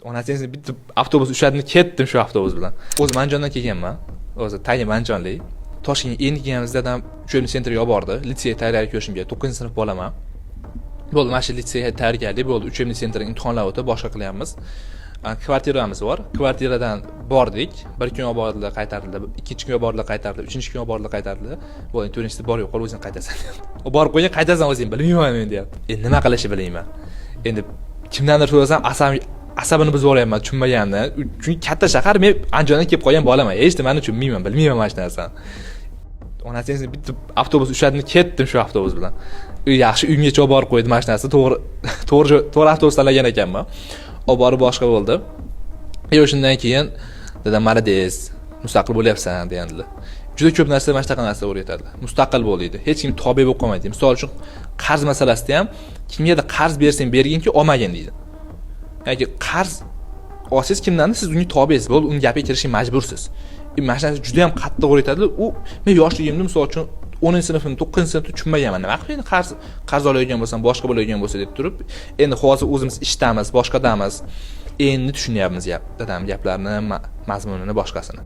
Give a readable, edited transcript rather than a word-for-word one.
Onasi bitta avtobus ushladim, ketdim shu avtobus bilan. O'zi Andijondan kelganman, o'zi tagim andijonlik. Toshkentga endi kelganimizda dadam учебный центр ga olib bordi, litseyga tayyorgarlik ko'rishim kerak, 9-sinf bolaman. Bo'ldi, mana shu litseyga tayyorgarlik bo'ldi, учебный центр imtihonlar o'tib, boshqa qilyapmiz. Kvartiramiz bor, kvartiradan bordik, bir kun olib bordilar, qaytardilar, ikkinchi kun olib bordilar, qaytardilar, uchinchi kun olib bordilar, qaytardilar. Bo'ldi, endi 4-sida bor, yo'q qol, o'zing qaytasan deyapti. Borib qo'ying, qaytasan o'zing, bilmayman men, deyapti. Endi nima qilishni bilmayman, endi kimdandir so'rasam, asabini buzib yuboryapman tushunmagandan, chunki katta shahar, men Andijondan kelib qolgan bolaman, hech nimani tushunmayman, bilmayman mana shu narsani. Onasi bitta avtobus ushladim, ketdim shu avtobus bilan. Yaxshi, uyimgacha olib borib qo'ydi mashinasi, to'g'ri to'g'ri to'g'ri avtobus tanlagan ekanman. Olib borib boshqa bo'ldi. И o'shandan keyin dadam "Молодец, mustaqil bo'lyapsan", degandilar. Juda ko'p narsa, mana shunaqa narsa o'rgatadilar, mustaqil bo'l deydi, hech kim tobe bo'lib qolmaydi. Misol uchun, qarz masalasida ham kimgadir qarz bersang, berginki, olmagin deydi. Yoki qarz olsangiz kimdandir, siz unga tobesiz, bo'ldi, uni gapiga kirishga majbursiz. Mana shu narsa juda yam qattiq o'rgatadilar. U men yoshligimda, misol uchun, 10-sinfimda, 9-sinfda tushunmaganman, nima qilib endi qarz olayotgan bo'lsam, boshqa bo'ladigan bo'lsa deb turib. Endi hozir o'zimiz ishdamiz, boshqadamiz, endi tushunyapmiz gap, dadam gaplarini mazmunini, boshqasini.